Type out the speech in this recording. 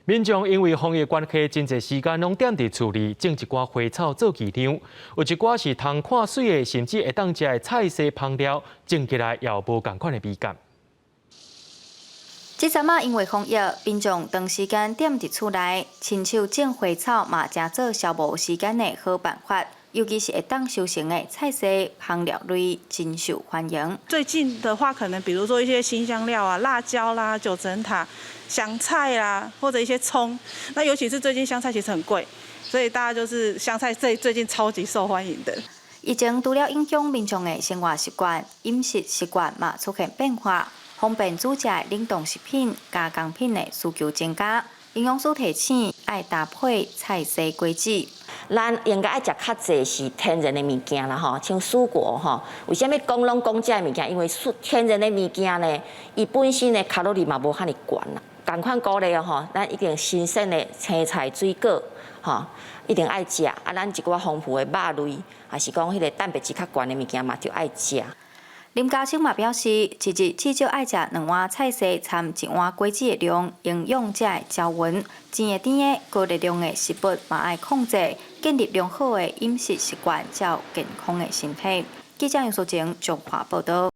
民眾因為防疫關係，真濟時間攏踮佇厝裡種一寡花草做紀念，有一寡是通看媠的，甚至會當食的菜色芳料，種起來也有無仝款的美感。這陣仔因為防疫，民眾長時間踮佇厝內，親手種花草嘛，誠做消磨時間的好辦法。尤其是會當收成的菜色芳料類，真受歡迎。最近的話，可能比如說一些辛香料啊、辣椒啦、九層塔、香菜啦，或者一些蔥。那尤其是最近香菜其實很貴，所以大家就是香菜最近超級受歡迎的。疫情除了影響民眾的生活習慣，飲食習慣嘛出現變化，方便煮食的冷凍食品、加工品的需求增加。營養師提醒，愛搭配菜色果子。咱應該愛食較濟是天然的物件啦吼，像蔬果吼。為啥物講攏講這个物件？因為天然的物件呢，伊本身的卡路里嘛無遐爾懸啦。仝款鼓勵哦吼，咱一定新鮮的青菜水果吼，一定愛食。啊，咱一寡豐富的肉類，抑是講彼个蛋白質較懸的物件嘛，就愛食。林家清嘛表示，一日至少愛食兩碗菜色摻一碗果子的量，營養才會均勻。甜的甜的高熱量的食物嘛愛控制，建立良好的飲食習慣，才有健康的身體。記者楊淑晴綜合報導。